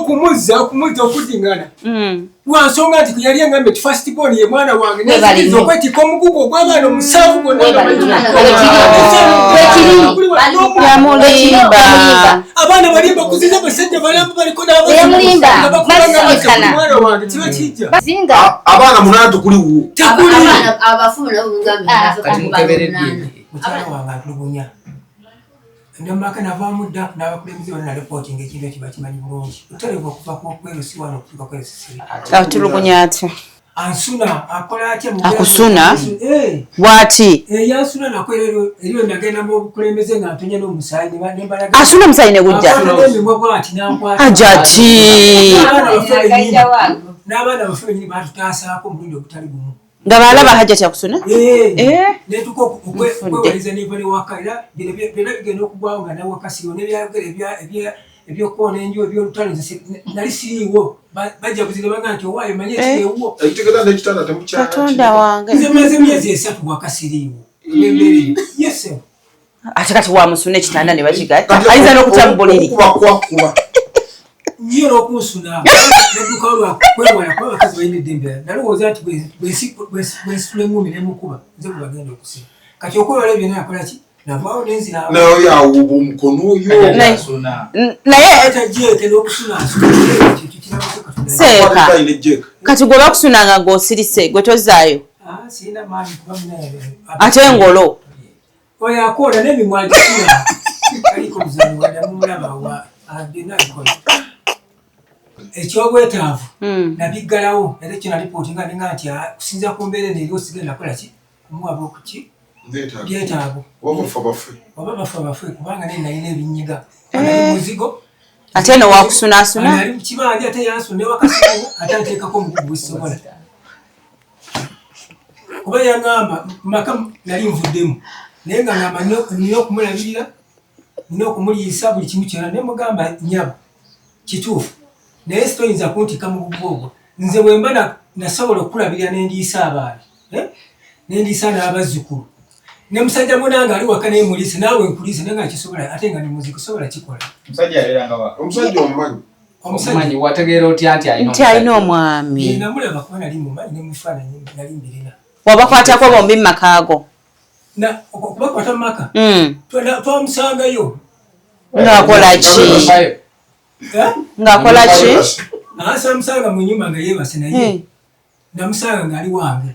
Okumuzza okumuzza okuddingana lwansonga nti yali engambye nti first born ye mwana wange, Webale nenzikiriza nnyo. okwetikka omugugu ogw'abaana omusanvu gwonna. Webale nnyo. Yamulimba. Abaana balimba kuziza basajja balamu baliko. Yamulimba. Basisikana. Mwana wange kiba kijja. Zinga. Abaana munaana tukuliwo. Tekuli. Abaana abafumu nabo mugambye. Ah. Kati mukeberedde. Mukyala wange atulugunya namaka, navaamu dda n'abakulembeze bonna nalipootinga ekintu ekyo, bakimanyi bulungi oterevu okuva kwerusi wano okutuuka kwerusisiri. Atulugunya atya? Ansuna, akola atya? Akusuna? Eh. Bwati? Yansuna nako eriyo, nagenda mu bukulembeze nga ntonya n'omusaayi nembalaga. Asuna omusaayi ne gujja? Emimwa bwati nankwata. Ajati. N'abaana baffe benyini batutaasaako omulundi ogutali gumu. Nga balaba Hajati akusuna? Eh. Eh. Netuka okwewaliza neva newaka, era bino byonna bigenda okugwawo nga nawaka siriwo, nebyayogera ebyokwona enju, ebyolutalo, nze nali siriiwo. Bajja buzire baga nti owaayo manye ekiriewuwo. Ekitegeeza n'ekitanda temukyala. Katonda wange. Nze maze emyezi 3 waka siriiwo olw'embeera eyo yese. Ate kati wamusuna ekitanda ne bakigatta, ayinza n'okutya mu buliri. Okuba kwakuba. Nyo n'okunsuna naddukawo lwakwewala kuba abakazi balina eddembe. Nalowooza nti bwensitula engumi nemukuba nze gwe bagenda okusiba. Kati okwewala ebyo nakola ki? Navaawo nenzira. Naye awuba omukono oyo. Naye Atajeeke n'okusuna asuna ekyo kirabo Katonda. Seeka. Alina ejjeeka. Kati gwe bakusunanga ng'osirise, gwe tozaayo? Ah, sirina maanyi kuba munaye. Ate engolo? Oyo akola n'emimwa agisuna, aliko muzanyi wadamumulaba wa byonna abikola ekyobwetaavu. Nabiggalawo era ekyo nalipooti nga ninga nti ah, kusinza ku mbeera eno eriwo sigenda kukola ki kumuwa bwokuki byetaago. Oba bafa bafe. Oba bafa bafe, kubanga naye nalina ebinyiga ali muzigo. Ate eno wakusunaasuna. Ali mukibanja, ate yansuna ewakasiwo, ate anteekako omugugu gwesobola kuba yaŋŋamba maka nali nvuddemu, naye nga ŋŋamba nina okumulabirira, nina okumuliisa buli kimu kyonna. Naye mugamba, nyabo, kituufu, naye sitoyinza kuntika mu bugugu ogwo. Nze bwe mba nasobola okukulabirira nendiisa abaana, eh? Nendiisa n'abazzukulu ne musajja munange ali waka naye muliise, naawe nkuliise, naye nga kisobola ate nga nimuziki sobola kikola. Omusajja yabeeranga waka? Omusajja omumanyi? Omumanyi, wategeera otya nti alina? Nti alina omwami? Namulaba kuba nali mumanyi nemufaananyi nali mbirina. Wabakwatako bombi mu makaago? Okubakwata mu maka? Twamusangayo. Ng'akola ki? Eh? Ng'akola ki? Samusanga mu nyumba nga yeebase, naye namusanga ng'ali wange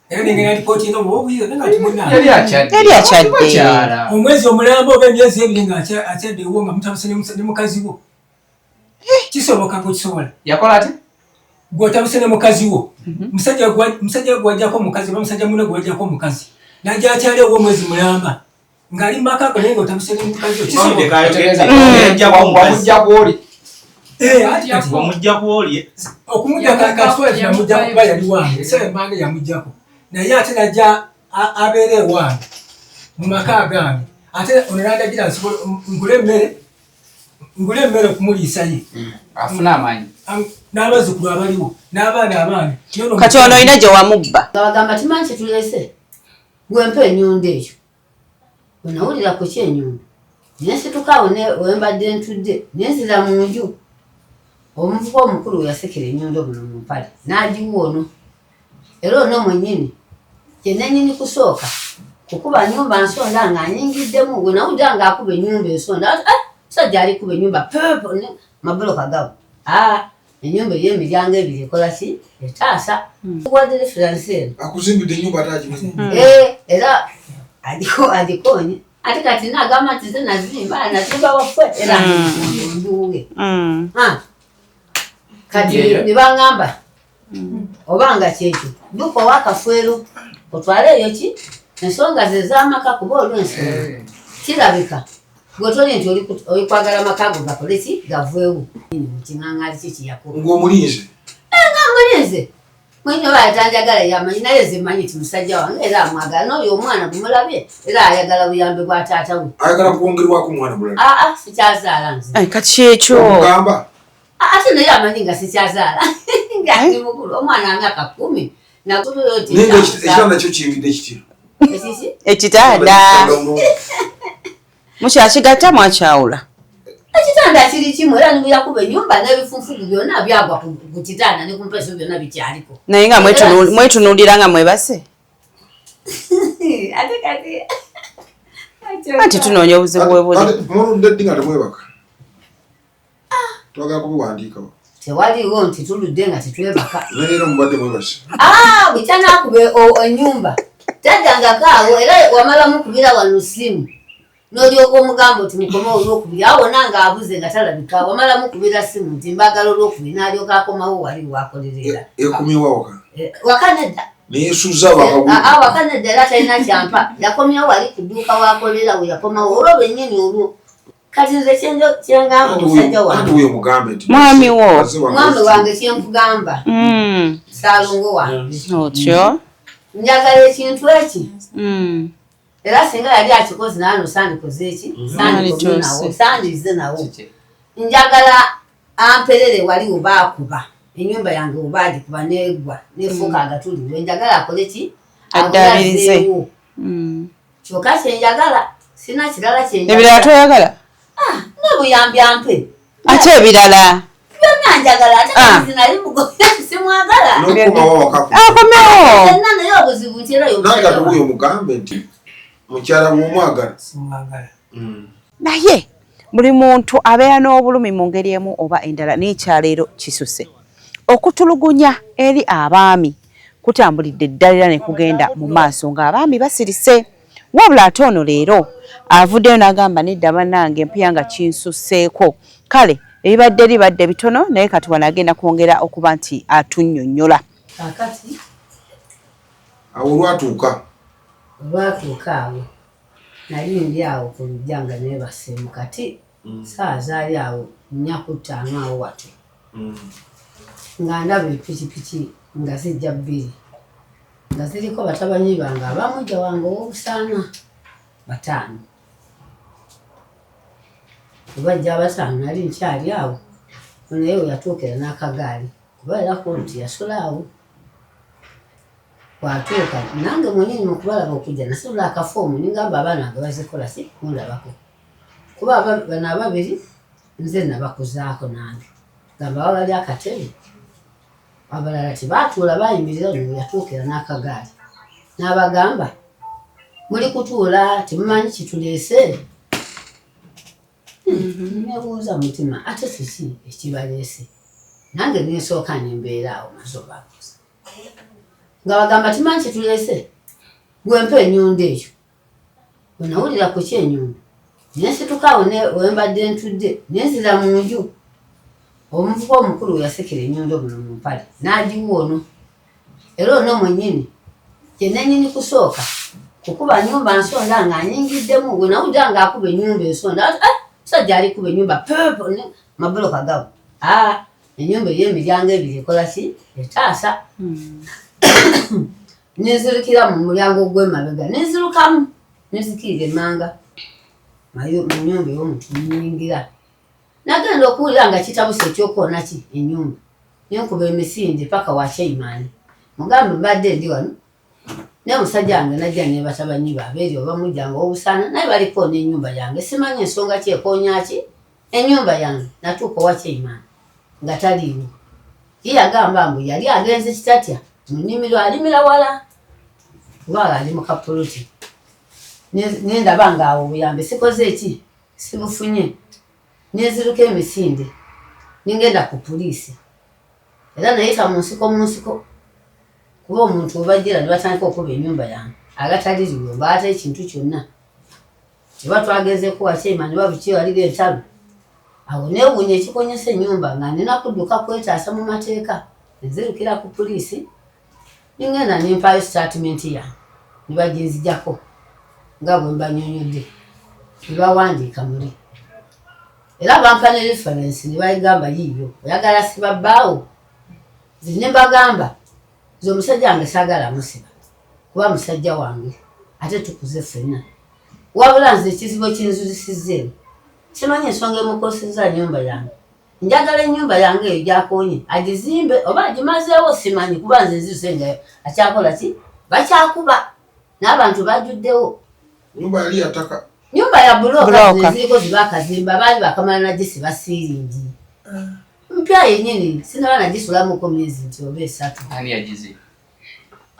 era nengenda lipootinga muobuyiza nga nti munange. Yali akyadde. Yali akyadde. Bakyala. Omwezi omulamba oba emyezi 2 nga akyadde ewo nga mutabuse ne mukazi wo, kisoboka gwekisobola? Yakola ati? Gweotabuse ne mukazi wo, musajja gwajjako omukazi oba musajja munne gwajjako omukazi najja akyali ewo omwezi mulamba ng'ali mumaka go, naye nga otabuse ne mukazi wo, kisoboka? Otegeeza Yajjako omukazi. wamujja kwoli. Eh, ati kati Wamujja kwoli. Okumujja katwale namujja kuba yali wange esawa embange yamujjako, naye ate najja abeera ewange mu maka gange, ate ono nandagira nsobola ngule emmere okumuliisa ye. Afune amaanyi. N'abazzukulu abaliwo n'abaana abange. Kati ono olina gye wamubba? Nga bagamba timanyi kyetulese, gwempa ennyundo eyo. Wenawulira ku kyenyundo nensituka awo wembadde ntudde nenzira mu nju. Omuvuka omukulu we yasekera ennyundo muno mu mpale n'agiwa ono, era ono mwennyini kyennenyini kusooka kukuba nyumba nsonda nga nyingiddemu. Wenawulira ng'akuba ennyumba ensonda, "Ah, musajja ali kuba ennyumba pepo mabuloka gabo." Ah, ennyumba ey'emiryango ebiri ekola ki? Etaasa wadde reference eno. Akuzimbidde ennyumba ate agimanyi. Eh, era agikonye ate kati nagamba nti nze nazimba, nazimba waffe era nduwe. Kati ne baŋŋamba obanga kyekyo dduka owakafeero otwale eyo ki ensonga ze ez'amaka, kuba olw'ensonga kirabika gwe toli nti oli kwagala maka go gakole ki, gaveewo mu kiŋaŋaali ki kiyakola. Ng'omulinze. Nga mulinze mwine oba atanjagala yamanyi, naye nze manyi nti musajja wange era amwagala, n'oyo omwana gumulabye era ayagala buyambi bwa taata we. Ayagala kwongerwako omwana mulala. Aa, sikyazaala nze. Ai, kati kyekyo. Omugamba? Ate naye amanyi nga sikyazaala, nga ndi mukulu, omwana amyaka 10 Naye nga ekitanda kyo kiyingidde kitya? Ekiki? Ekitanda mukyakigatta, mwakyawula? Ekitanda kiri kimu era nibuyakuba ennyumba n'ebifunfugu byonna byagwa ku kitanda ne ku mpeeso byonna bikyaliko. Naye nga mwetunuulira nga mwebase. Ate kati anti tunoonya obuzibu bwe buli. Muludde ddi nga temwebaka? Twagala kubiwandiikawo. Tewaliwo nti tuludde nga tetwebaka. Leero mubadde mwebase. Ah, bwe kyanakuba ennyumba taddangako awo, era wamala mukubira wano simu n'olyoka omugamba nti mukome olwokubiri, awo wonna ng'abuze nga talabika. Wamala mukubira simu nti mbagala olwokubiri, n'alyoka akomawo wali wakolerera. Ekomyewo waka? Waka nedda. Neyesuza waka? Waka nedda, era talina kyampa. Yakomyewo wali ku dduuka wakolera, we yakomawo olwo lwennyini olwo. Kati nze kyengamba omusajja wange, Wuyo mugambe nti Mwami wo. Mwami wange, kyenkugamba, Saalongo wange, Otyo. njagala ekintu eki. Era singa yali akikoze naano sandikoze eki, sandikoze nawo, sandize nawo. Kiki? Njagala amperere wali webaakuba ennyumba yange, webaagikuba negwa nefuuka agatuli, njagala akole ki? Addaabirize. Azeewo. Kyokka kyenjagala, sina kirala Ebirala kyenjagala. toyagala? N'obuyambi ampe. Ate ebirala? Byonna njagala ate. Ah. Kati nali mugoye, simwagala. N'okukomawo waka. Akomewo. Byonna, naye obuzibu nti era Nange y'omusajja kati wuyo wange. mugambe nti mukyala bw'omwagala. Simwagala. Naye buli muntu abeera n'obulumi mu ngeri emu oba endala, n'ekyaleero kisuse. Okutulugunya eri abaami kutambulidde ddala era ne kugenda mu maaso ng'abaami basirise. Wabula ate ono leero avuddeyo n'agamba, nedda bannange, empuya nga kinsusseeko. Kale ebibadde libadde bitono, naye kati wano agenda kwongera okuba nti atunnyonnyola. Kakati Awo olwatuuka? Olwatuuka awo nali ndi awo ku lujja nga neebase mu kati saawa zaali awo 4:45 awo watu, nga ndaba epikipiki nga zijja bbiri nga ziriko batabanyi bange abamujja wange ow'obusaana bataano. Bwe abataano nali nkyali awo, naye we yatuukira n'akagaali, kuba era nti yasula awo. Bw'atuuka nange mwennyini mu kubalaba okujja nasitula akafoomu ningamba abaana bange bazikola si kundabako, kuba bano ababiri nze nabakuzaako nange, gamba wabali akatebe, abalala tebaatuula, bayimirira. Ono we yatuukira n'akagaali n'abagamba, muli kutuula temumanyi kituleese? Nebuuza mutima, ate kiki ekibaleese? Nange nensooka nembeera awo maze obabuuza nga bagamba timanyi kituleese, gwempa ennyundo eyo. Bwe nawulira ku kyenyundo nensituka awo wembadde ntudde nenzira mu nju. Omuvuka omukulu we yasekera ennyundo muno mu mpale n'agiwa ono, era ono mwennyini kyenennyini kusooka kukuba nyumba nsonda nga nyingiddemu. Bwe nawulira ng'akuba ennyumba ensonda, "Ah, musajja ali kuba ennyumba pepo mabuloka gawo." Ah, ennyumba ey'emiryango ebiri ekola ki? Etaasa. Nenzirukira mu mulyango ogw'emabega, nenzirukamu nenzikirira emmanga mu nnyumba ey'omuntu nyingira. Nagenda okuwulira nga kitabuse ekyokoona ki ennyumba, nenkuba emisinde paka wakyeimaani, mugambe mbadde ndi wano naye omusajja wange najja ne batabanyi be abeeri oba mujjanga obusaana, naye balikoona ennyumba yange, simanyi ensonga ki ekoonya ki ennyumba yange. Natuuka owa kyeimaani nga taliiwo. Ye yagamba mbu yali agenze kitatya mu nnimiro, alimira wala kuba ali mu kapoloti. Nendaba ngaawo obuyambi sikoze eki, sibufunye, nenziruka emisinde ningenda ku puliisi. Era nayita mu nsiko, mu nsiko, kuba omuntu webajjira ne batandika okuba ennyumba yange agataliriwe baata ekintu kyonna, oba twagezeeko wakyema ne babuki waliwo entalo awo. Neewuunya ekikonyesa ennyumba nga nina kudduka kwetaasa mu mateeka. Nzirukira ku puliisi ningenda nimpaayo sitaatimenti yange ne baginzijako nga bwe mbanyonyodde, ne bawandiika muli, era bampa ne reference ne bagamba, yiiyo oyagala siba bbaawo. Nze ne mbagamba nze omusajja wange saagala musiba kuba musajja wange ate tukuze ffenna, wabula nze ekizibu ekinzuzisizza eno simanyi ensonga emukosezza nyumba yange. Njagala ennyumba yange eyo gyakonye agizimbe oba agimazeewo simanyi, kuba nze nziruse nga akyakola ki, bakyakuba n'abantu bajjuddewo. Nyumba yali yataka. Nyumba ya bulooka. Bulooka. Ziriko zibakazimba, baali bakamala nagisiba siiringi mpya yenyini, sinaba nagisulamuko myezi nti oba 3. Ani yagize?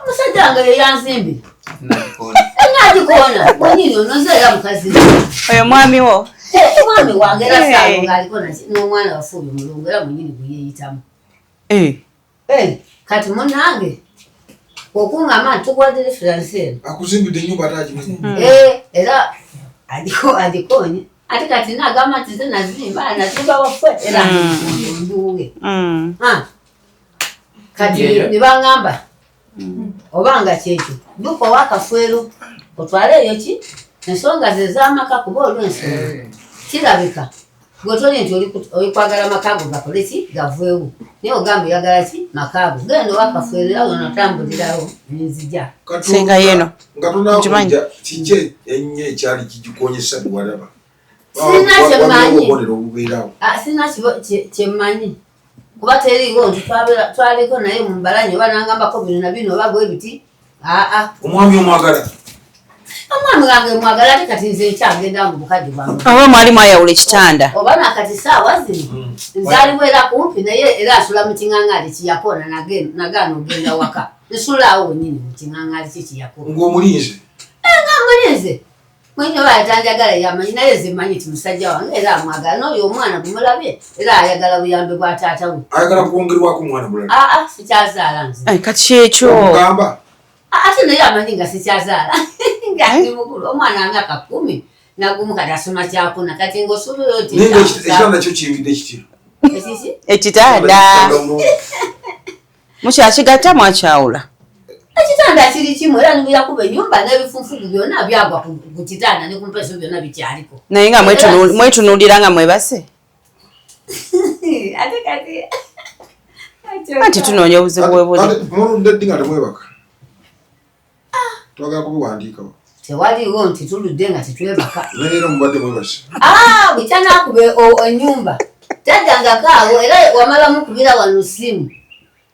Omusajja wange yeyanzimbira. Nagikoona. Nagikoona mwenyini onoze era mukazi. Oyo mwami wo? Omwami wange era. Hey. Saawo ng'aliko n'omwana waffe oyo mulongo, era mwenyini gwe yeeyitamu. Eh, kati munange okungamba nti tukuwadde referansi eno. Akuzimbidde ennyumba ate agimanyi. Eh, era agikonye ate kati nagamba nti nze nazimba waffe era ndiwuwe. Ah, kati Yeyo. ne baŋŋamba obanga kyekyo dduka owakafeero otwale eyo ki ensonga ze ez'amaka, kuba olw'ensonga kirabika gwe toli nti oli kwagala maka go gakole ki, gaveewo, naye ogamba oyagala ki maka go, genda owakafeero era wonotambulirawo nenzija. Senga yeno. Nga Nkimanyi. tonakuja, kiki ennyo ekyali kigikonyesa biwalaba? Sirina kye mmanyi. Obubonero obubeerawo. Ah, sirina kyemmanyi kuba teriiwo nti twaliko naye mu mbalanyi oba nangambako bino na bino oba bwe biti, aa. Omwami omwagala? Omwami wange mwagala, ate kati nze nkyagenda mu bukadde bwange. Oba mwali mwayawula ekitanda? Oba nakati saawa zino nzaliwo era kumpi naye, era asula mu kiŋaŋaali kiyakoona, nagaana ogenda waka, nsula awo wenyini mu kiŋaŋaali kye kiyakoona. Ng'omulinze? Nga mulinze mwenye, oba yatanjagala yamanyi, naye nze mmanyi nti musajja wange era amwagala, n'oyo omwana gumulabye era ayagala buyambi bwa taata we. Ayagala kwongerwako omwana mulala? Aa, sikyazaala nze. Eh, kati kyekyo. Omugamba? Ate naye amanyi nga sikyazaala, nga ndi mukulu, omwana amyaka 11 kati asoma kyakuna, kati ngaosuubira oti Naye nga ekitanda kyo kiyingidde kitya? Ekiki? Ekitanda mukyakigatta, mwakyawula? Ekitanda kiri kimu, era nibuyakuba enyumba n'ebifunfugu byonna byagwa ku kitanda ne ku mpeso byonna bikyaliko. Naye nga mwetunuulira nga mwebase? Ate kati Anti tunoonya obuzibu we buli. Muludde ddi nga temwebaka? Twagala kubiwandiikawo. Tewaliwo nti tuludde nga tetwebaka. Naye era mubadde mwebase? Ah, bwekyanaakuba enyumba taddangako awo, era wamala mukubira wano simu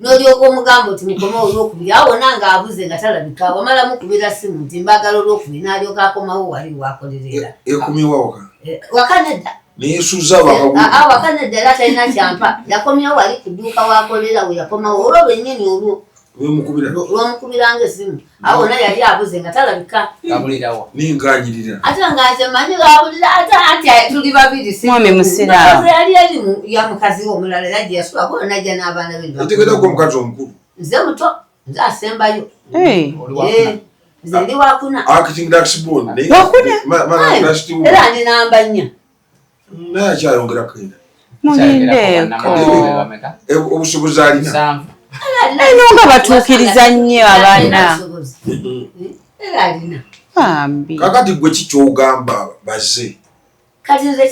n'olyoka omugamba oti mukome olwokubiri, awo wona nga abuze nga talabika, wamala mukubira simu nti mbagala olwokubiri, n'alyoka akomawo wali wakolerera. Ekomyewo awaka? Eh, waka nedda. Neyesuza waka? Ah, waka nedda, era talina kyampa, yakomyewo wali ku dduuka wakolera, we yakomawo olwo lwennyini olwo. Wemukubira? Lwomukubiranga esimu, awo wona yali abuze nga talabika. Gabulirawo. Nenganyirira. Ate nga nze manyi gabulira, ate anti tuli babiri si Mwami musiraamu. Mukazi yali eri ya mukazi we omulala, era gye yasulako najja n'abaana be ne Etegeera gwe omukazi omukulu. Nze muto, nze asembayo. Eh, Oli wakuna. Eh, nze ndi wakuna. Acting last born. Wakuna? Aye, era ndi namba 4. Naye akyayongerako era. Mulindeeko. Bameka? Obusobozi alina. 7. Eno nga batuukiriza nnyo abaana. Era alina. Bambi. Kakati gwe kikyogamba baze? Kati nze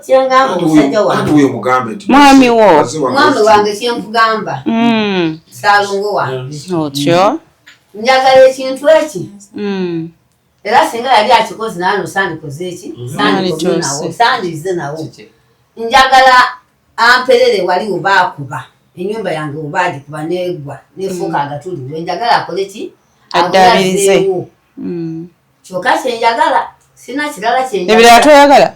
kyengamba omusajja Anti wange. wuyo mugambe nti Mwami wo. baze wange. Mwami wange, kyenkugamba, saalongo wange, Otyo. njagala ekintu eki. Era singa yali akikoze naano sandikoze eki, sandikoze nawo, sandize nawo. Kiki? Njagala amperere wali webaakuba enyumba yange, webaagikuba negwa nefuuka agatuli, wenjagala akole ki? Addaabirize. Azeewo. Kyokka kyenjagala, sina kirala Ebirala kyenjagala. toyagala?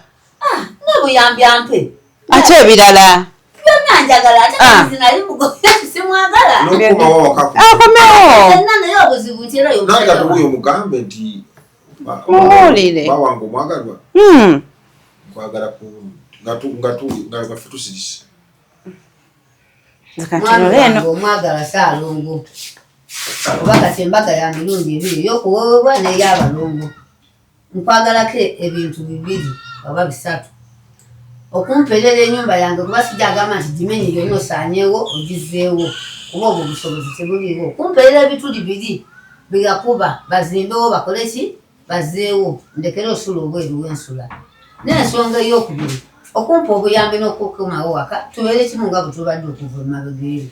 N'obuyambi ampe. Ate ebirala? Byonna njagala, ate Ah. kati nali mugoya, simwagala. N'okukomawo waka. Akomewo. Yenna, naye obuzibu nti era Nange yomusajja ate wuyo wange. mugambe nti Mubuulire. bawange omwagalwa, nkwagala ku nga ffe tusirise. Nze Mwami kantunule eno. wange omwagala Saalongo, oba kati embaga ya mirundi ebiri, ey'okuwoowebwa n'ey'abalongo, nkwagalako ebintu bibiri oba bisatu: okumperera ennyumba yange, kuba sijja agamba nti gimenye yonna osaanyeewo ogizeewo, kuba obwo obusobozi tebuliiwo, okumperera ebituli biri byeyakuba bazimbewo bakole ki, bazeewo, ndekere osula obweru w'ensula, n'ensonga ey'okubiri, okumpa obuyambi n'okukomawo waka tubeere kimu nga bwe tubadde okuva emabega eri.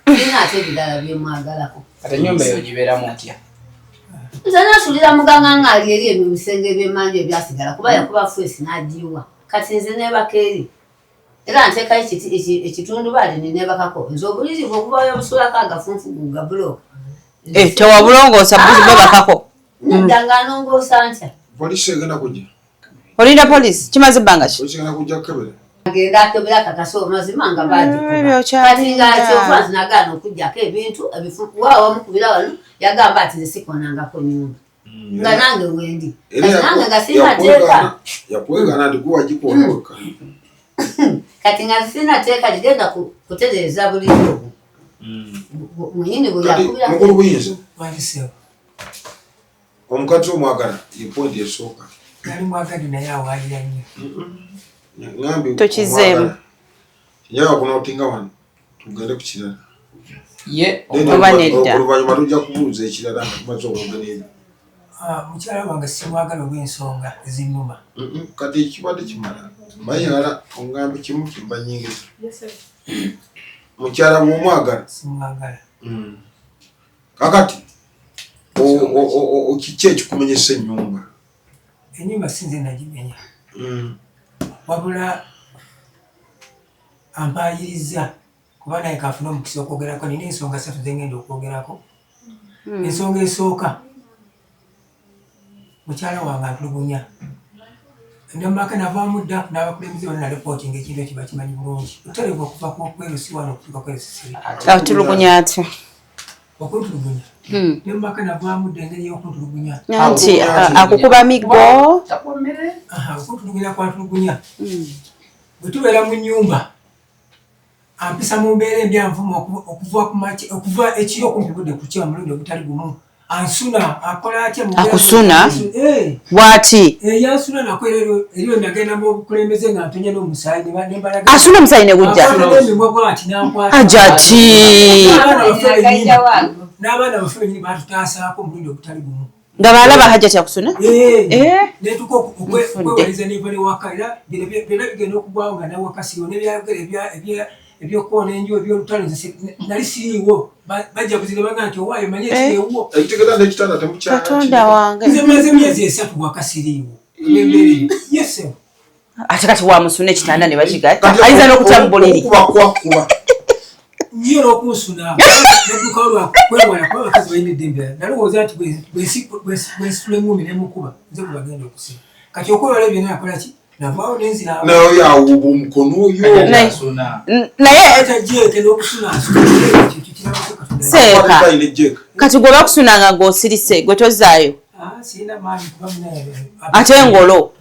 Sirina ate ebirala byemwagalako. Kati ennyumba eyo gibeeramu otya? Nze nasulira mugaŋaŋaali eri ebyo ebisenge ebyemmanju ebyasigala, kuba yakuba feesi n'agiwa, kati nze neebaka eri, era nteekayo ekitundubaali neneebakako nze, obuliri bwe okuba busulako agafunfugu ga bulooka. Eh, tewabulongoosa, bwebakako? Nedda, nga nongoosa ntya? Poliisi egenda kujja. Olinda poliisi kimaze ebbanga ki? Polisi egenda kujja kukebera. Agenda akebera akakasa amazima nga Mm, ebyo bagikuba. okyalinda. Kati nga kyova nze nagaana okuggyako ebintu waawa mukubira wano yagamba ati nze sikonangako nyumba nga nange wendi. Era Kati nange nga sirina teeka. yakwegaana nti gwe wagikoona wekka. Kati nga sirina teeka ligenda kutereeza bulijjo obwo. Mwenyini bwe Kati yakubira mukulu buyinza Wandisewo. omukazi omwagala ye pointi esooka. Nali mwagadde naye awaayira nnyo. Ngambye Tokizeemu. omwagala. Njagala kunootinga wano tugende ku kirala. Ye Then Oba nedda. oluvannyuma tujja kubuuza ekirala nga tumaze okwogera ebyo. Ah, mukyala wange simwagala olw'ensonga ezinnuma. Kati ekibadde kimala mayala ongambe kimu kimba nyingiza mukyala bw'omwagala. Simwagala. Kakati kiki ekikumenyesa ennyumba? Ennyumba si nze nagimenya. Wabula ampaayiriza kuba naye kafuna omukisa okwogerako nina ensonga ssatu ze ngenda okwogerako. Ensonga esooka, mukyala wange antulugunya. Namaka navaamu dda n'abakulembeze bonna nalipootinga ekintu ekyo bakimanyi bulungi. Butereevu okuva ku kwerusi wano okutuuka kwerusisiri. Atulugunya atya? Okuntulugunya. Ne mumaka navaamu dda engeri y'okuntulugunya. Anti akukuba miggo. Aha, okuntulugunya kwantulugunya. Bwe tubeera mu nnyumba, ampisa mu mbeera embi anvuma okuva ku makya, okuva ekiro kumpi budde kukya omulundi ogutali gumu. Ansuna, akola atya mu mbeera Akusuna? Eh. Bw'ati? Eh, yansuna nako era eri nagenda mu bukulembeze nga ntonya n'omusaayi ne mbalaga. Asuna omusaayi ne gujja? Akwata n'emimwa bw'ati n'ankwata. Ajati. N'abaana baffe bennyini, n'abaana baffe bennyini baatutaasaako omulundi ogutali gumu. Nga balaba Hajati akusuna? Eh. Eh. Netuuka Nfudde. okwewaliza neva newaka era bino byonna bigenda okugwawo nga nawaka siriwo n'ebyayogera ebyokwona enju ebyolutalo nze nali siriiwo. Bajja buzire baga nti owaayo manye ekiriwo. Ekitegeeza n'ekitanda temukyala. Katonda wange. Nze maze emyezi 3 waka siriiwo. Embeera eyo. Yes, sir. Ate kati wamusuna ekitanda ne bakigatta. Kati Ayinza n'okutya mu buliri. Okukuba kwakuba. Nnyo n'okunsuna. Naddukawo lwa kwewala kuba abakazi balina eddembe. Nalowooza nti bwe nsitula engumi ne mukuba, nze gwe bagenda okusiba. Kati okwewala ebyo nakola ki? Navaawo ne nzira. Naye awuuba omukono oyo. Naye Ate jeeke n'okusuna asuna. Ekyo kirabo Katonda. Seeka. Akwata alina ejjeeka. Kati gwe bakusunanga ng'osirise gwe tozzaayo. Ah, sirina maanyi kuba munaye. Ate ngolo.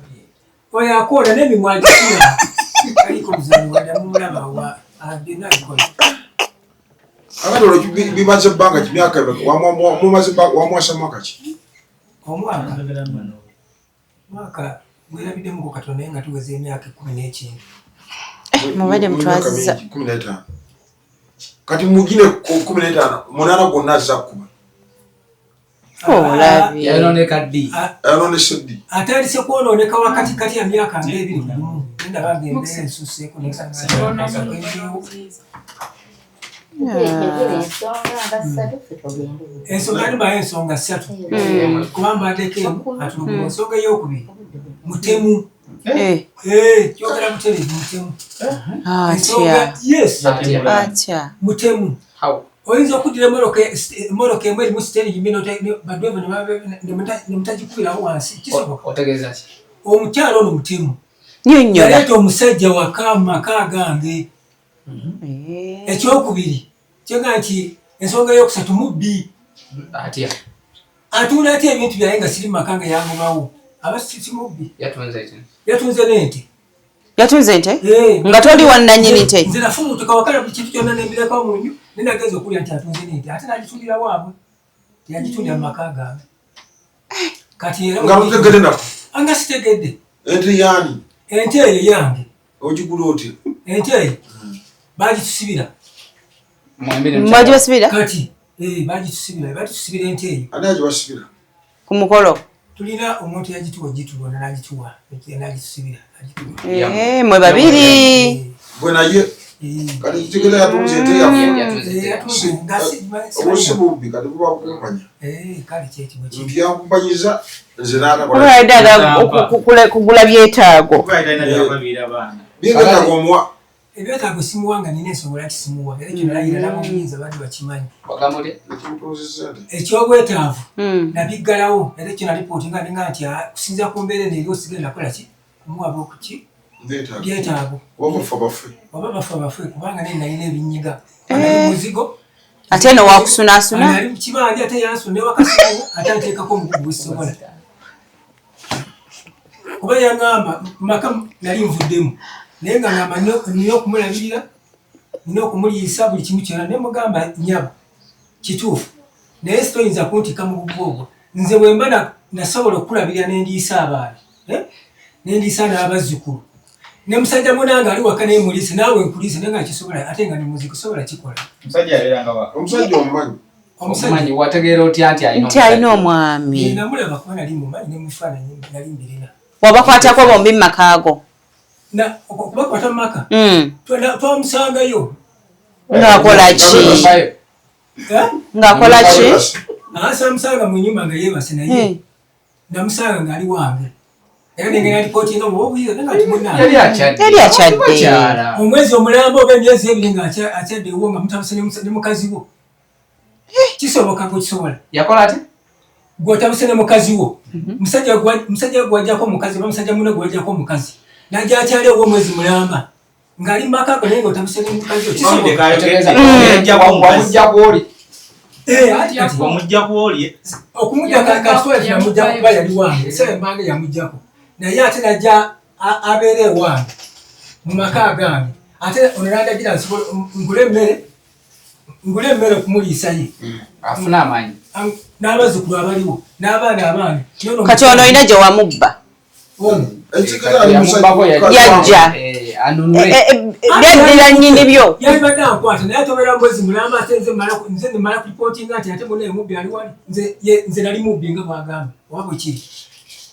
Oyo akola n'emimwa agisuna. Kaliko muzanyi wadde mumulaba wa byonna abikola. Akati olwo bimaze ebbanga ki myaka emeka? Mumaze wamwasa mwaka ki? Omwaka. Mwaka gwerabiddemuko katono naye nga tuweza emyaka 10 n'ekintu. Mubadde Mu myaka mutwazizza. mingi, 15. Kati mugine 15, 8 gwonna azza kukuba. Olabye. Yayonooneka ddi? Ayonoonese ddi? Atandise kwonooneka wakati kati ya myaka ng'ebiri ku gumu. Naye ndaba ng'embeera ensuseeko n'ensanga. Ensonga ndibayo ensonga 3. Kuba mbaddeko emu atulugunya. Ensonga ey'okubiri mutemu. Eh. Kyogera butereevu mutemu. Atya. Ensonga, yes. Atya. Mutemu. How? Oyinza okuddira emmotoka emu erimu siteeringi mbi baddereeva ne mutagikubirawo wansi. Kisoboka. Otegeeza ki? Omukyala ono mutemu. Nnyonnyola. Yaleeta omusajja waka mu maka gange. Ekyokubiri, kyega nti ensonga ey'okusatu mubbi. Atya? Atunda atya ebintu byange nga siri mu maka nga yangobawo? Aba si mubbi. Yatunze ente. Yatunze n'ente. Yatunze ente? Eh. Nga toli wannannyini nte? Nze nafumutuka wakala buli kintu kyonna ne mbirekawo mu nju, ne nagenza okulya nti atunze n'ente. Ate n'agitundira waabwe. Teyagitundira mu maka gange. Kati era Nga totegedde nako? Nga sitegedde. Ente y'ani? Ente eyo yange. Ogigula otya? Ente eyo bagitusibira. Mwembi ne mukyala. Mwagibasibira? Kati, bagitusibira. Bagitusibira ente eyo. Ani agibasibira? Ku mukolo. Tulina omuntu yagituwa ogituwa n'agituwa, n'agitusibira, agituwa. Mwe babiri. Gwe naye. Kati kitegeeza yatunze ente yaffe. Yatunze ente. Yatunze, nga si- Obwo si bubbi, kati buba bukumpanya. Kale kyekyo bwe kiri. Nti yankumpanyiza, nze n'atakola. Kuba yadde aga kugula byetaago. Kuba yadde alina byakulabirira abaana. Byetaago omuwa. Ebyetaago simuwa nga nina ensonga lwaki simuwa. Era ekyo nalayira n'ab'obuyinza badde bakimanyi. Wagamba otya? Ekimutuuzizza nti. Ekyobwetaavu, nabiggalawo. Era ekyo nalipooti nga ninga nti, kusinziira ku mbeera eno eriwo sigenda nakola ki? kumuwa bwokuki Ndeetaaga. byetaago Oba bafa bafe. Oba bafa bafe, kubanga naye nalina ebinyiga. Ali muzigo. Ate no wakusunaasuna? Ali mu kibanja, ate yansuna ewakasimu, ate anteekako omugugu gwesobola. Kuba yaŋŋamba maka nali nvuddemu, naye nga ŋŋamba nina okumulabirira, nina okumuliisa buli kimu kyonna. Ne mugamba, nyabo, kituufu, naye sitoyinza kuntikka mugugu ogwo. Nze bwe mba nasobola okulabirira nendiisa abaana, eh? Nendiisa n'abazzukulu, ne musajja munange ali waka nemuliise, naawe nkuliise, naye nga kisobola, ate nga nemuziki sobola kikola. Omusajja yabeeranga wa? Omusajja omumanyi? Omusajja Omumanyi, wategeera otya nti alina Nti alina omwami? Namulaba kuba nali mumanyi nemufaananyi nali mbirina. Wabakwatako bombi mu makaago? Okubakwata mu maka? Twamusangayo. Ng'akola ki? Omusajja? Eh? Ng'akola ki? Asamusanga mu nyumba nga yeebase, naye namusanga ng'ali wange, era nengenda lipooti nga bwobuyiza naye nga timunange. Yali akyadde. Yali akyadde. Bakyala. Omwezi omulamba oba emyezi 2 nga akyadde ewuwo, nga mutabuse ne mukazi wo, kisoboka? Gwekisobola? Yakola ati? Gweotabuse ne mukazi wo, musajja gwajjako omukazi oba musajja munne gwajjako omukazi, najja akyala ewuwo omwezi mulamba ng'ali mu maka go, naye nga otabuse ne mukazi wo, kisoboka? Otegeeza Yajjako omukazi. wamujja kwoli. Eh, ati kati Wamujja kwoli. Okumujja kaswali namujja kuba yali wange, esawa embange yamujjako, naye ate najja abeera ewange mu maka gange, ate ono nandagira nsobola ngule emmere, ngule emmere okumuliisa ye. Afune amaanyi. N'abazzukulu abaliwo n'abaana abange. Kati ono olina gye wamubba? Ono. Ekitegeeza ali musajja. Yamubbako yajja. Yajja. Eh, anunule. Byaddira nnyini byo. Yalibadde ankwata, naye atobeera mwezi mulamba, ate nze nemala kulipootinga nti ate munaye mubbi ali wali. Nze nali mubbi nga bwagamba oba bwekiri,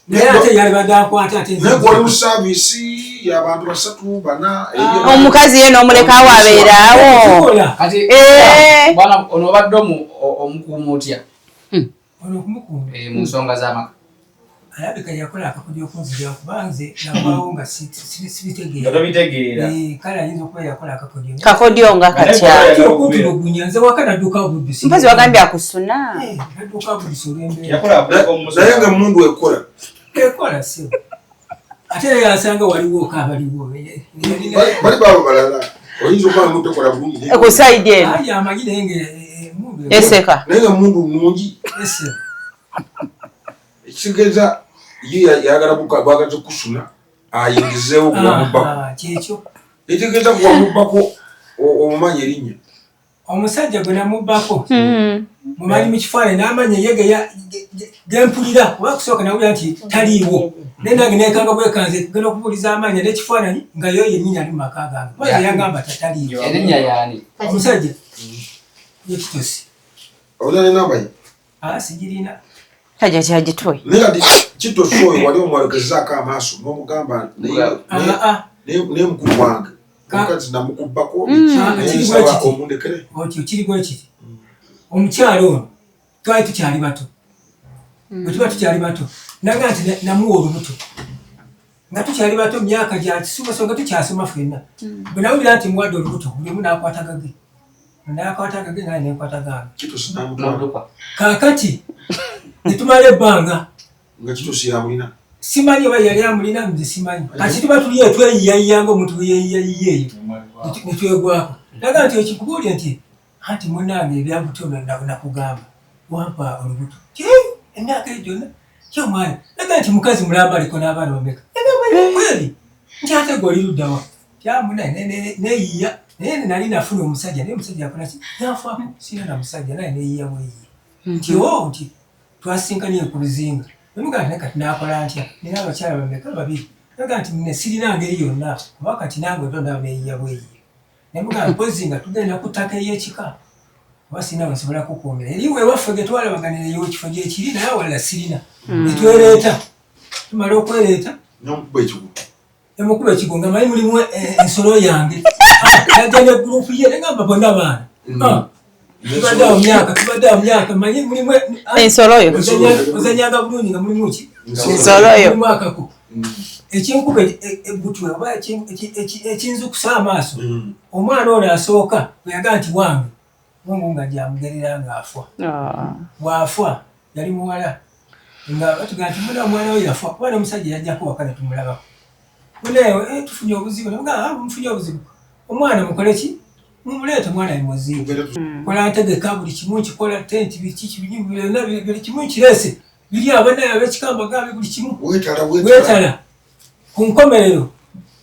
naye ate yalibadde ankwata, ate nze Naye gwali mu saaviisi y'abantu basatu bana Omukazi ye n'omulekawo abeeraawo? Kikola. Kati Eh. bwana ono obadde omukuuma otya? Ono okumukuuma? Eh, mu nsonga z'amaka. Alabika yakola akakodyo okunzija, kuba nze navaawo nga Nga sibitegeera. tobitegeera. Eh, kale ayinza okuba yakola akakodyo. Kakodyo nga katya? Ati okuntulugunya, nze waka nadduka buddusi. Mpozi wagambye akusuna. Eh, nadduka buddusi olw'embeera. Yakola akakodyo omusoga. Naye nga emundu ekola? Ekola, si ate naye asanga waliwo kaabaliwo. Bali baba balala oyinza okuba emundu tekola bulungi naye- Ku sayidi eno. Ayi, amanyi naye nga emundu ekola. Eseka. Naye nga emundu nungi. Ese. Ekitegeeza ye yayagala bwagaza kusuna ayingizeewo gwewamubbako. Aha, kyekyo. Ekitegeeza gwewamubbako omumanyi erinnya? Omusajja gwe namubbako mumanyi mu kifaananyi n'amanya ye gempulira, kuba kusooka nawulira nti taliiwo, naye nange nekanga bwekanze kugenda okubuuliza amanya n'ekifaananyi nga yo yennyini ali mu maka gange, kuba nze yagamba tataliiwo. Erinnya yaani? Omusajja yekitosi. Olina nenamba ye? Sigirina. Kajja kyagitwe. Naye kati kitosi oyo wali omwalekezaako amaaso n'omugamba naye mukulu wange omukazi namukubbako, naye Kiri nsaba bwe kiti. omundekere. Otyo kiri bwe kiti, omukyalo ono twali tukyali bato, bwe tuba tukyali bato naga nti namuwa olubuto nga tukyali bato, myaka gya kisumaso nga tukyasoma ffenna. Bwe nawulira nti muwadde olubuto, buli omu n'akwata gage, n'akwata gage, naye nenkwata gange. Kitosi namutwala. N'odduka. Kaakati netumala ebbanga. Nga kitosi yamulina? Simanyi oba yali amulina, nze simanyi. Kati tuba tuli eyo tweyiyayiya nga omuntu bwe yeeyiyayiya eyo, netwegwako, naga nti ekikubuulye nti anti munange ebyabuto nakugamba wampa olubuto. Ki emyaka eyo gyonna ki omwana? Naga nti mukazi mulamba aliko n'abaana bameka? Yagamba kweri nti ate gwe oli luddawa kyamuna neyiya, naye nali nafuna omusajja, naye omusajja yakola ki? Yanfaako, sina na musajja, naye neyiya bweyiya nti o nti twasinkanye ku luzinga. Nemugaa nti naye kati nakola ntya? Nina abakyala bameka? Babiri. Naga nti ne sirina ngeri yonna, kuba kati nange otonda neyiya bweyiya. Nemugaa mpozi nga tugenda ku ttaka ery'ekika, kuba sirina wensobola kukuumira eri wewaffe ge twalabaganira eyo ekifo gyekiri, naye awalala sirina. Netwereeta, tumala okwereeta. Namukuba ekigo? Emukuba ekigo nga manyi mulimu ensolo yange. Najja ne gurupu ye, negamba bonna baana. Tubadde awo myaka, tubadde awo myaka, manyi mulimu Ensolo yo. Ozanyanga bulungi nga mulimu ki? Ensolo yo. Mulimu akako ekinkuba ebbutwe oba ekinzukusa amaaso. Omwana ono asooka bwe yagaa nti wange, mungu nga gyamugerera ng'afwa. Bw'afa yali muwala, nga batugaa nti muna omwana we yafa, kuba n'omusajja yajjako waka netumulabako. Muneewe tufunye obuzibu, namuga mufunye obuzibu. Omwana mukole ki? Mumuleete omwana muzibu. Kola ntegeka buli kimu nkikola tenti biki byonna buli kimu nkireese. Biri abaana ab'ekikamba gambe buli kimu. Weetala. Ku nkomerero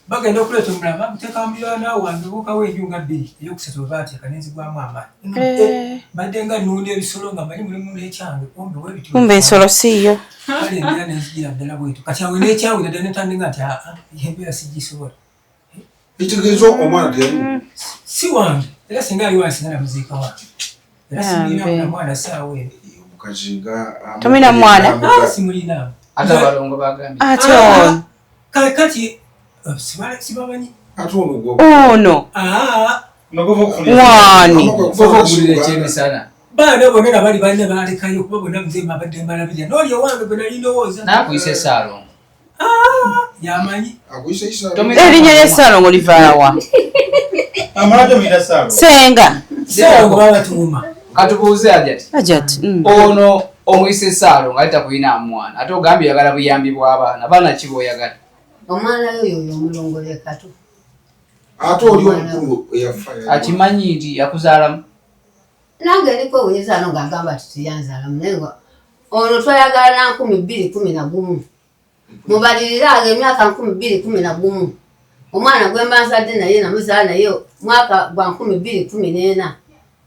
bagenda okuleeta omulala baguteeka mu muliraanwa wange buukawo enju nga bbiri ey'okusatu bwe baateeka ne nzigwamu amaanyi. Mbadde nga nnunda ebisolo nga mmanyi mulimu n'ekyange kumbe bwe bityo. Kumbe ensolo si yo. Kale embeera ne nzigira ddala bwetyo. Kati awo n'ekyawera ddala ne ntandika nti aa embeera sigisobola. Ekitegeeza omwana teyali si wange era singa ali wange singa namuziika wange. Era simulina na mwana saawa eno. Omukazi nga Tomulina mwana? Simulina. Ate abalongo bagambye. Ate ono. Kati sibamanyi. Ate ono gwo. Ono. Wani. Okugulira ekyemisana. Baana bonna nabali balina balekayo kuba bonna muzeeyi mbadde mbalabirira. N'oli owange gwe nali ndowooza. Naakuyisa essaalongo. Yamanyi. Akuyisa essaalongo. Erinnya ly'essaalongo livaawa. Amala tomuyita Ssaalongo. Ssenga. Ssaalongo baba batuuma. Katubuuze Hajati. Hajati. Ono omuyisa essaalongo ate takulina mwana. Ate ogambye oyagala buyambi bw'abaana. Baana ki b'oyagala? Omwana we oyo omulongo lwe Kato. Ate oli omukulu eyafa. Akimanyi nti yakuzaalamu. Nange eriko owezaano ng'agamba nti teyanzaalamu naye nga ono twayagala na 2011. Mubalirire ago emyaka 2011. Omwana gwe mba nzadde naye namuzaala naye mwaka gwa 2014.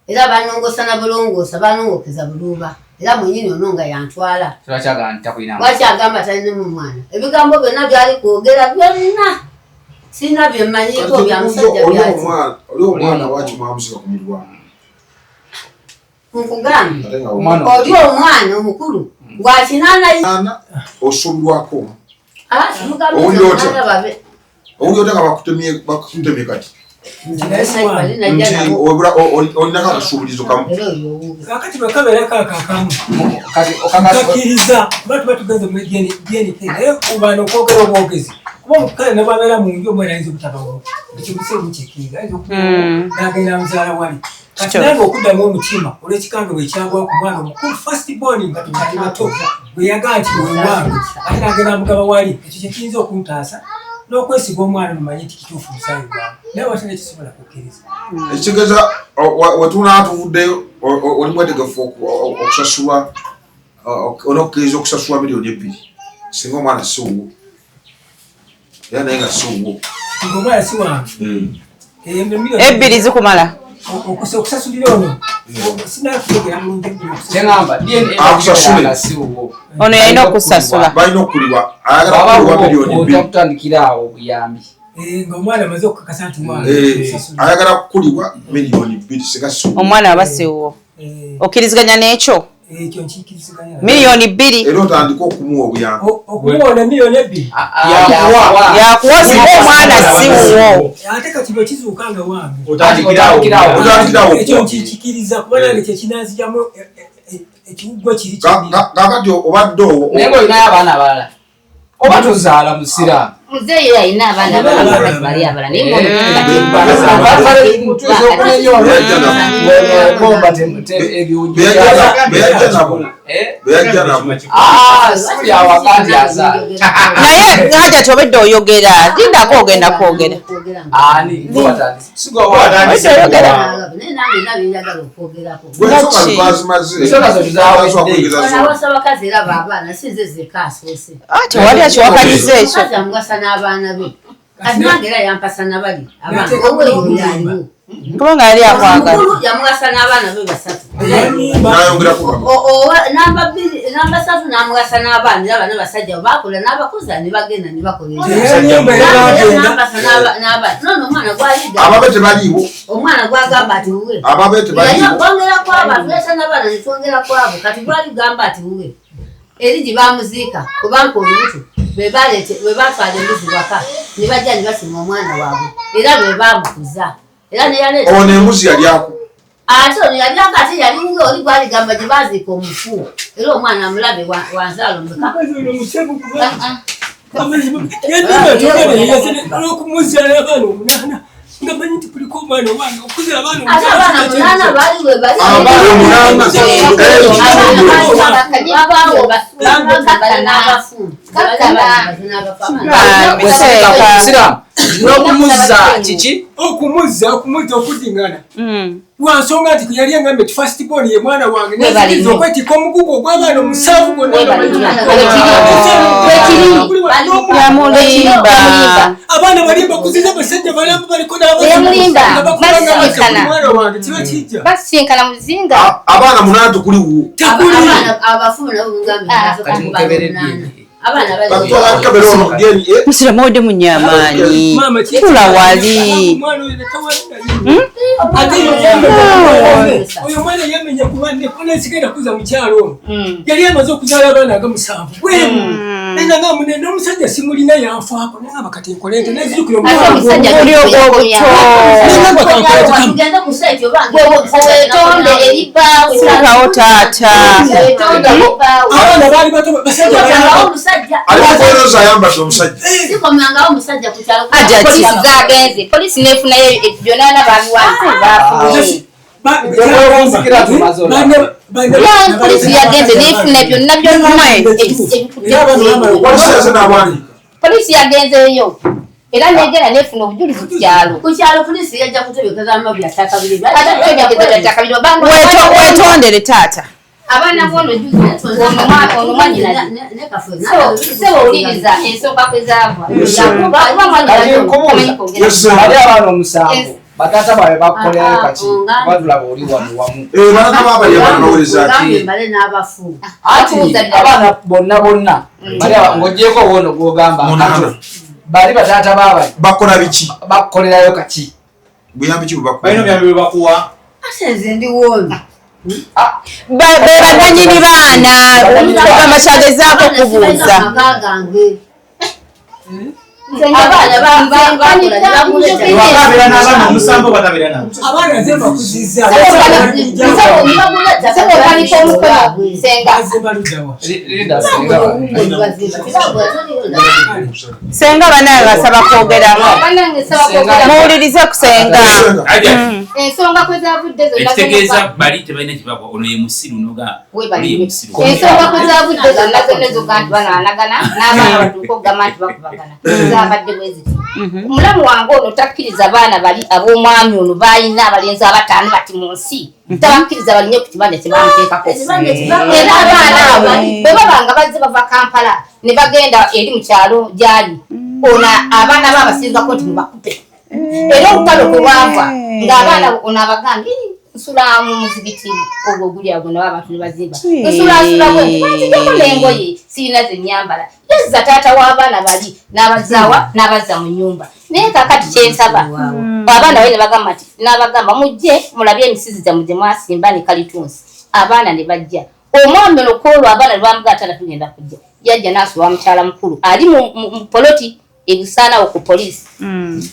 Era banongosa na bulongoosa banongokeza buluuba. Era mwennyini ono nga yantwala. Lwaki agamba nti takulina mwana? Lwaki agamba talinamu mwana? Ebigambo byonna byali kwogera byonna. Sirina bye mmanyiiko bya musajja byaki. Oli omwana lwaki mwamusika ku mirwano? Nkugambye. Oli omwana omukulu ng'akinaana. Osuubirwako. Owulira otya nga bakutemye kati? Nti olinako akasuubirizo kamu. Kakati bwe kabeera kaakaakamu. Nkakkiriza kuba tuba tugenze mu DNA naye obaana okwogera obwogezi. Kuba omukale ne bw'abeera mu nju omwana ayinza obutabawo. Ekyo museera mukikkiriza ayinza okuba n'agenda muzaala wali. Kati nange okuddamu omutima olw'ekikango bwe kyagwa ku mwana omukulu first born nga tukyali bato bwe yagaa nti we wange ate n'agenda mugaba wali ekyo kye kiyinza okuntaasa n'okwesiga omwana omumanyi nti kituufu musaayi gwange naye wate nekisobola kukkiriza. Ekitegeeza wetunaaba tuvuddeyo oli mwetegefu okusasulwa on'okukkiriza okusasulwa 2,000,000 singa omwana si wuwo era naye nga si wuwo. Ng'omwana si wange. Ebbiri zikumala. Okusasulira ono sinakutegera mulungi ebbiri. Kyengamba DNA si wuwo. Ono yalina okusasula. Balina okukulibwa. Ayagala kukulibwa 2,000,000. Kutandikira awo obuyambi. Ng'omwana amaze okukakasa nti wange. Ayagala kukulibwa 2,000,000 singa si wuwo. Omwana aba si wuwo. Okkiriziganya n'ekyo? Ekyo nkikiriziganya. 2,000,000. Era otandike okumuwa obuyambi. Okumuwa 2,000,000? Yakuwa singa omwana si wuwo. Ate kati bwe kizuuka nga wange. Otandikirawo. Ekyo nkikiriza kuba nange kye kinanzijamu ekiwuggwe kiri kimira. Kaakati obadde owo. Naye ng'olinayo abaana abalala. Oba tozaala musiraamu. Muzeeyi alina abaana abalala bali abalala naye naye Hajati obedde oyogera lindako ogenda kwogera. Tewali akiwakanyiza ekyo. N'abaana be kati nange era yampasa nabali abaana owe yaliwo kubanga yali akwagala yamuwasa n'abaana be basatu namba bbiri namba ssatu n'amuwasa n'abaana era bana basajja bakola n'abakuza ne bagenda ne bakola n'abaana omwana gwaliga ababe tebaliiwo omwana gwagamba ati wuwe ababe tebaliiwo twongera kwabo atuleeta n'abaana ne twongera kwabo kati gwaligamba ati wuwe eri gye bamuziika kubanga olubuto bwe batwala embuzi waka ne bajja ne basima omwana waabwe era bwe bamukuza era ne yaleeta ono embuzi yalyako ate ono yalyako ate yali wuwe oli gwaligamba gye baziika omufu era omwana amulabe wanzaala omeka olwokumuzaala abaana omunaana nga manyi nti kuliko omwana owange okuzaala abaana ate abaana munaana baali we bali n'abafu. N'okumuzza kiki? Okumuzza, okumuzza okuddingana lwansonga nti yali engambye ti first born ye mwana wange, nenzikiriza okwetikka omugugu ogw'abaana omusanvu gwonna. Yamulimba. Abaana bali bakuziza basajja balamu baliko. Yamulimba. N'abamwana wange kiba kijja. Basisinkana muzinga. Abaana munaana tukuliwo. Takuli. Abafu nabo mugambe. Ah. Kati mukebere DNA. Abaana bali Batwala kabera ono DNA. Musiramu owedde munyamaanyi. Maama, Tula wali. Omwana oyo tawali nali. Ate oyo yamenya- oyo omwana yamenya kuba nesigenda kuza mukyalo ono. Yali amaze okuzaala abaana aga musanvu bwemu, naye nga munene n'omusajja simulina yanfaako, naye nga kati nkole nte nezijukira. Ate omusajja Oli ogw'obuto. Tugende ku site oba Wetonde eri bbaawe. Sirikawo taata. Wetonde eri bbaawe. Abaana baali bato, basajja balaba. Omusajja Ali mukonoza ayambadde omusajja. Sikomangawo omusajja ku kyalo. Aja ki? Polisi zagenze, polisi nefunayo byonna babiwandiise, bafunye. Polisi yagenze nefuna byonna byonna. Polisi yaze n'awandiika. Polisi yagenzeeyo era negera nefuna obujulizi ku kyalo. Ku kyalo polisi yajja kutebekeza amabi atakabiri. Ate kutegeeza. Wetondere taata. Abaana bono juzi ono mwanyinaze. Sebo, owuliriza ensonga kwe zaava? Kuba mwanyinaze omanyi kwogera. Yes, sir. Bali abaana omusanvu bataata baabwe bakukolerayo kaki? Batulaba oli wano wamu. Eh, balaka baabali abaana bawereza ki? Mbale n'abafu. Ati abaana bonna bonna bali ng'ogyeko wono gwogamba Munaana. kato, bali bataata baabali Bakola biki? bakukolerayo kaki? Buyambi ki bwe Balina bakuwa? obuyambi bwe bakuwa. Ate nze ndi wono. Be bannanyini baana, kugamba kyagezaako kubuuza. Amaka gange. Ewaka abeera n'abaana omusanvu oba tabeera nabo? Abaana nze mbakuziza. Sebo, okanika omukono senga. Bazze baluddawa? Linda senga. Senga banaye basaba kwogeramu. Bannange, saba kwogera. Muwulirize ku senga. Ensonga kwe zavudde zonna. Ekitegeeza bali tebalina kyebakwa, ono ye musiru noga oli ye musiru. Ensonga kwe zavudde zonna zonna ezoga nti bananagana n'abaana batuuka okugamba nti bakubagana, zabadde bwe ziti. Omulamu wange ono takkiriza baana bali ab'omwami ono baalina abalenzi abataano bati mu nsi, tabakkiriza balinye ku kibanja kye bamuteekako. Era abaana abo bwe baba nga bazze bava Kampala ne bagenda eri mu kyalo gyali ono, abaana be abasinzako nti mubakupe. Era olutalo kwe lwava ng'abaana ono abagambye, "Ii, nsula mu muzigiti ogwo oguli awo nabo abantu ne bazimba, nsulasula bwe nti banzijako n'engoye sirina ze nnyambala." Yazza taata w'abaana bali n'abazaawa n'abazza mu nnyumba. Naye kaakati kyensaba, abaana bali ne bagamba nti n'abagamba mujje mulabye emisizi gyammwe gye mwasimba ne kalitunsi. Abaana ne bajja. Omwami ono kwolwo abaana ne bamugaa, "Taata, tugenda kujja." Yajja n'asula mukyala mukulu ali mu poloti ebusaanawo ku poliisi.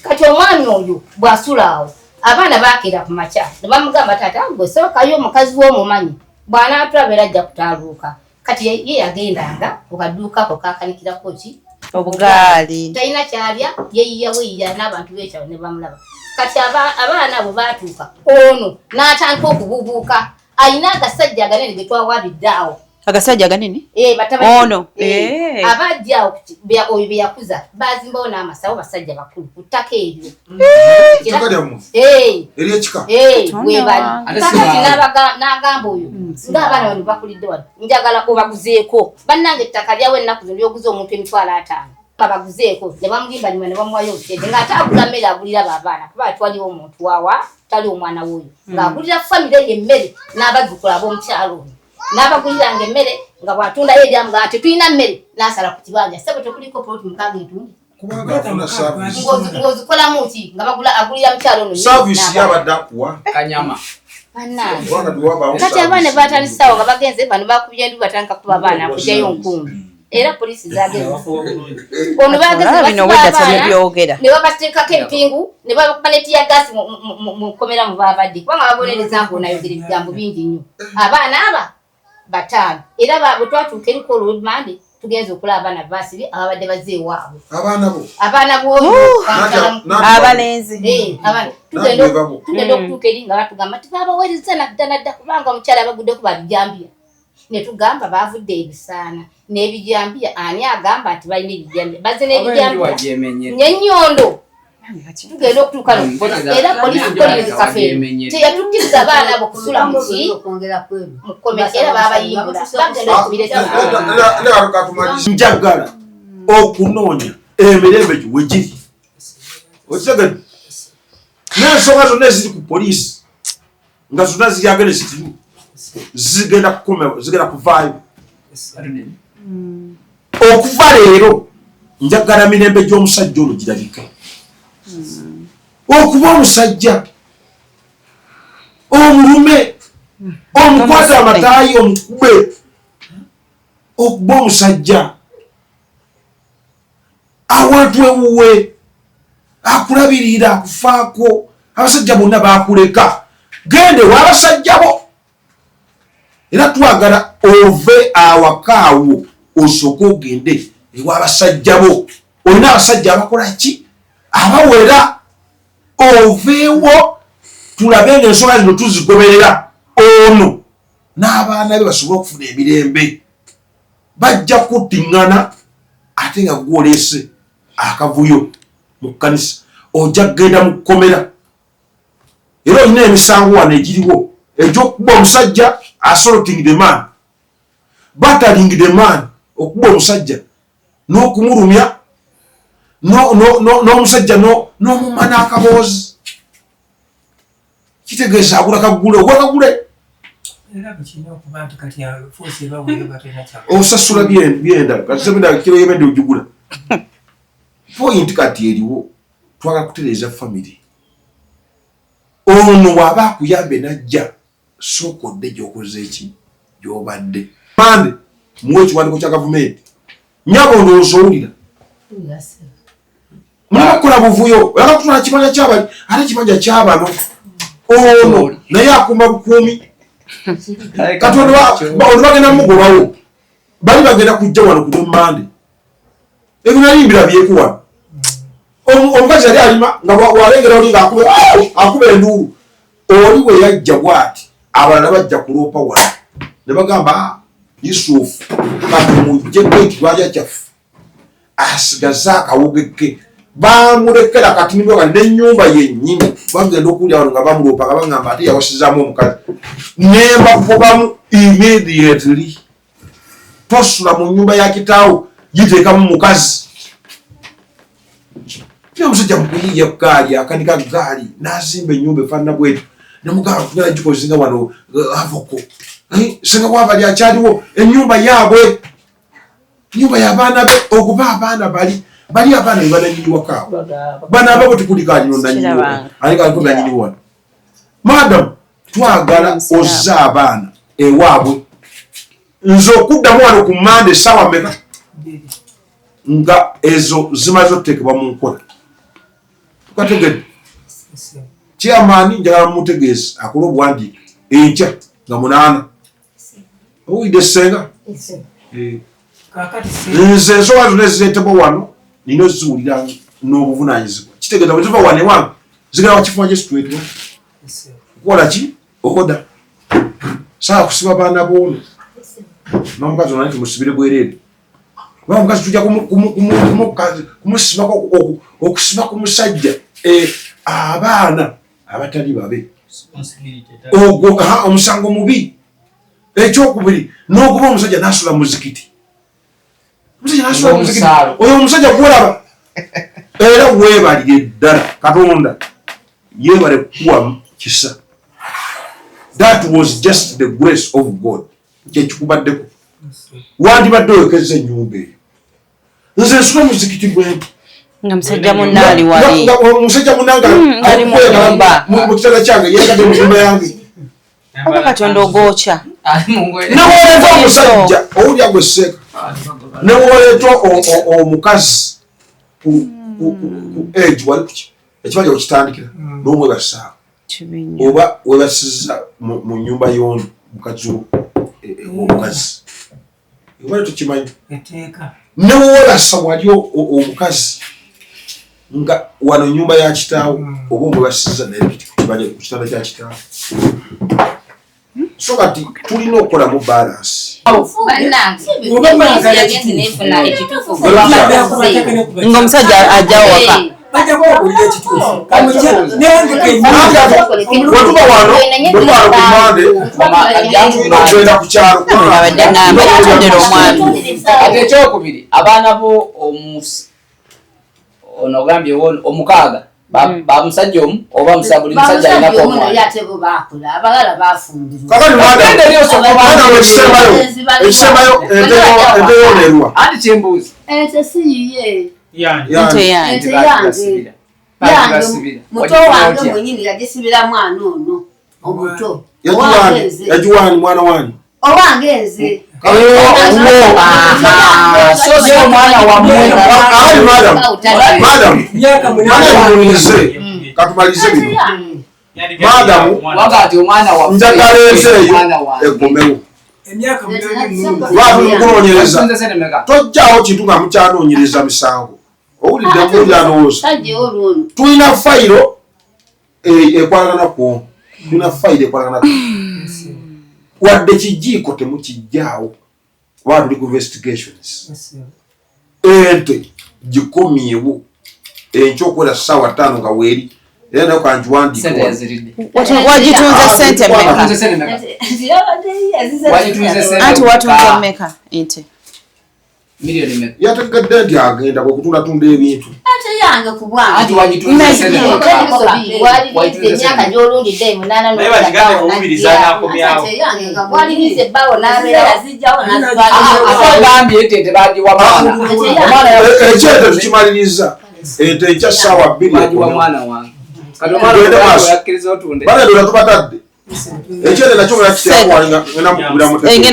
Kati omwami oyo bw'asula awo, abaana bakeera ku makya ne bamugamba, "Taata, gwe sookayo, omukazi w'omumanyi bw'anaatulaba era ajja kutaaluuka." Kati ye yagendanga ku kaduuka ako kakanikirako ki? Obugaali. Talina kyalya, yeyiya weyiya n'abantu b'ekyalo ne bamulaba. Kati abaana abo baatuuka, ono n'atandika okubuubuuka, alina agasajja aganene ge twawabidde awo. Agasajja aganene? Eh, batabani. Ono. Eh, abajja awo oyo bye yakuza bazimbawo n'amasawo, basajja bakulu ku ttaka eryo. Ettaka lyammwe? Eh. Eryekika? Eh, Katonda webali. wange. Ate Kakati si baabwe. n'agamba oyo ng'abaana bano bakulidde wano, njagala obaguzeeko. Bannange, ettaka lyawo ennaku zino lyoguza omuntu 50,000, babaguzeeko. Ne bamulimba nyuma ne bamuwayo obusente ng'ate agula mmere, agulira abo abaana, kuba twaliwo omuntu wawa tali omwana w'oyo ng'agulira famire ye emmere n'abazzukulu ab'omukyalo ono, n'abaguliranga emmere nga bw'atundayo eryamu nga tetulina mmere, n'asala ku kibanja. Sebo, tekuliko poloti mukaaga entunde? Kubanga afuna service. Ng'ozikolamu ki nga bagula agulira mukyalo ono mmere Service n'abaana. yabadde akuwa. Kanyama. Bannange. Kubanga tewabaawo Kati abaana service. batandisaawo nga bagenze, bano bakubye endu, batandika kuba abaana kugyayo nkumbi, era polisi zagenze ono bageze. Olaba bino Basiba obwedda abaana temubyogera. ne babateekako empingu ne babakuba ne tiyagasi mu kkomera mu babadde, kubanga babonereza ng'onayogera ebigambo bingi nnyo. Abaana aba bataano era bwe twatuuka eriko olwemande tugenza okulaba abaana basibye ababadde bazze ewaabwe. Abaana bo. Abaana b'oyo. Abalenzi. Eh, abaana tugenda Nabwe babo. Tugenda okutuuka eri nga batugamba tibabaweereza nadda nadda, kubanga omukyala abaguddeko babijambiya. Ne tugamba baavudde ebisaana n'ebijambiya. Ani agamba nti balina ebijambiya? Bazze n'ebijambiya n'ennyondo. Tugenda okutuuka era polisi Collins Kafeero teyatukkiriza baana abo kusula muki mu kkomera, era baabayimbula bagenda okubireka. Njagala okunoonya emirembe gyo wegiri, okitegedde? N'ensonga zonna eziri ku poliisi nga zonna ziri against you zigenda kukoma, zigenda kuvaayo. Okuva leero njagala mirembe gy'omusajja ono girabike. Okuba omusajja omulume, omukwata amataayi, omukube. Okuba omusajja awantu ewuwe akulabirira, akufaako. Abasajja bonna bakuleka, gende wabasajja bo. Era twagala ove awakaawo, osooke ogende ewabasajja bo. Olina abasajja abakola ki abawera, oveewo tulabe nga ensonga zino tuzigoberera, ono n'abaana be basobole okufuna emirembe. Bajja kuttiŋŋana ate nga gwoleese akavuyo mu kkanisa, ojja kugenda mu kkomera. Era olina emisango wano egiriwo egyokuba omusajja, assaulting the man, battering the man, okuba omusajja n'okumulumya n'omusajja n'omumma n'akaboozi. Kitegeeza agula kagule, ogwa kagule. Osasula byenda kati kiro yebende ojugula. Point kati eriwo, twagala kutereeza family. Ono waaba akuyambe najja, sooka odde gyokoze eki gyobadde. Mande muwe ekiwandiiko kya gavumenti. Nyabo, ndowooza owulira. Mulina kukola buvuyo, oyagala kutwala kibanja kyabali, ate kibanja kyabano. Ono naye akuuma bukuumi. Kati ono bagenda mugobawo, bali bagenda kujja wano ku mande. Ebyo nalimbira byeku wano. Omukazi yali alima nga walengera oli nga akuba enduulu. Oli bwe yajja bwati, abalala bajja kuloopa wano ne bagamba, ah, Yusufu kati muggyeko ekibanja kyaffe, asigaze akawogeke. Bamulekera kati nibwa n'ennyumba yennyini bagenda okulya wano nga bamuloopa, nga bagamba ate yawasizaamu omukazi. Nembagobamu immediately. Tosula mu nyumba ya kitaawo, giteekamu mukazi. Omusajja mukuyiiya gaali, akanika gaali, n'azimba ennyumba efaanana bwetyo, nemugamba tugenda gikozinga wano eh, avoko. Eh, senga bwabali akyaliwo, ennyumba yaabwe, nyumba y'abaana be. Okuba abaana bali bali abaana be bananyini wakaawo, bano ababo tekulikalino nanyini nanyini wano. Madam, twagala ozza abaana ewaabwe. Nze okuddamu wano ku Mande essaawa meka nga ezo zimaze otuteekebwa mu nkola? Tukategedde. Chairman, njagala mumutegeeze akole obuwandiike enkya nga 8. Owulidde, ssenga? Eh. Nze ensonga zonna ezireetebwa wano nina oziwulira n'obuvunanyizibwa. Kitegeeza bwe ziva wano ewange zigenda wakifuba gyesitwetwa kukola ki oda saa kusiba baana boono n'omukazi ono tumusibire bwereere, kuba omukazi tujja kumusibako okusiba ku musajja eh, abaana abatali babe. Ogwo omusango mubi. Ekyokubiri, n'okuba omusajja nasula muzikiti, omusajja nasula muzikiti, oyo omusajja gwolaba era weebalire ddala Katonda, yeebale kukuwa kisa. That was just the grace of God kyekikubaddeko. Wandibadde oyokezza ennyumba eyo. Nze nsula muzikiti bwenti. Nga musajja munnaali wali. Omusajja munnange ali mu nyumba. Mu kitanda kyange, yeekadde mu nyumba yange. Oba Katonda ogwokya. Newoleeta omusajja, owulya gwe seeka, newoleeta omukazi ku age wali kuki ekibanja wekitandikira n'omwebasaawo oba webasiza mu nyumba y'ono mukazi wo, e, e, omukazi oba tukimanyi, newolasa wali omukazi nga wano nyumba ya kitaawo oba omwebasiza naye ku kitanda kya kitaawo. So kati tulina okukolamu balance. Ng'omusajja ajjawo waka. Bajja kubabuulira ekituufu. Wetuba wano, wetuba wano ku Mande, tulina okugenda ku kyalo. Abadde ngamba yatondera omwami. Ate ekyokubiri, abaana bo ono ogambye omukaaga bamusajja omu oba buli musajja alinako omwana. Ate bo baakula, abalala bafumbirwa. Kakati madam, ekisembayo, ekisembayo, ente yoona eruwa? Anti kyembuuza. Ente si yiye. Ente yange. Ente yange. Yange muto wange mwenyini yagisibira mwana ono omuto. Yagiwani mwana wani? Owange nze. So si omwana wammwe. Akati madam, madam, madam, katumalize bino. Madam, wakati omwana waffe. Njagala ente eyo egomewo. Emyaka 8 Lwaki mukunoonyereza? Tojjaawo kintu nga mukyanoonyereza misango. Owulidde mukyalowooza. Tulina fayiro ekwatagana ku tulina fayiro ekwatagana ku wadde kijiiko temukijjaawo kuba tuli ku investigations. Ente gikomyewo enkya okwera ssaawa 5 nga weeri era nayo kangiwandiike. Wagitunze ssente mmeka? Anti watunze mmeka ente? Yategedde nti agenda bwe kutundatunda ebintu. Ate yange ku bwange. Anti wagitunze ssente mmeka? Waliriza emyaka gy'olundidde 8 Naye bagigambe kuwuliriza n'akomyawo. Waliriza ebbaawo n'abeera. Ate ogambye ente tebagiwa mwana. Ekyente tukimaliriza. Ente enkya ssaawa 2. Bagiwa mwana wange. Kati omwana yakkiriza otunde. Baleetera tubatadde. Ekyente nakyo nga kiteekwa ngenda mukubira mu.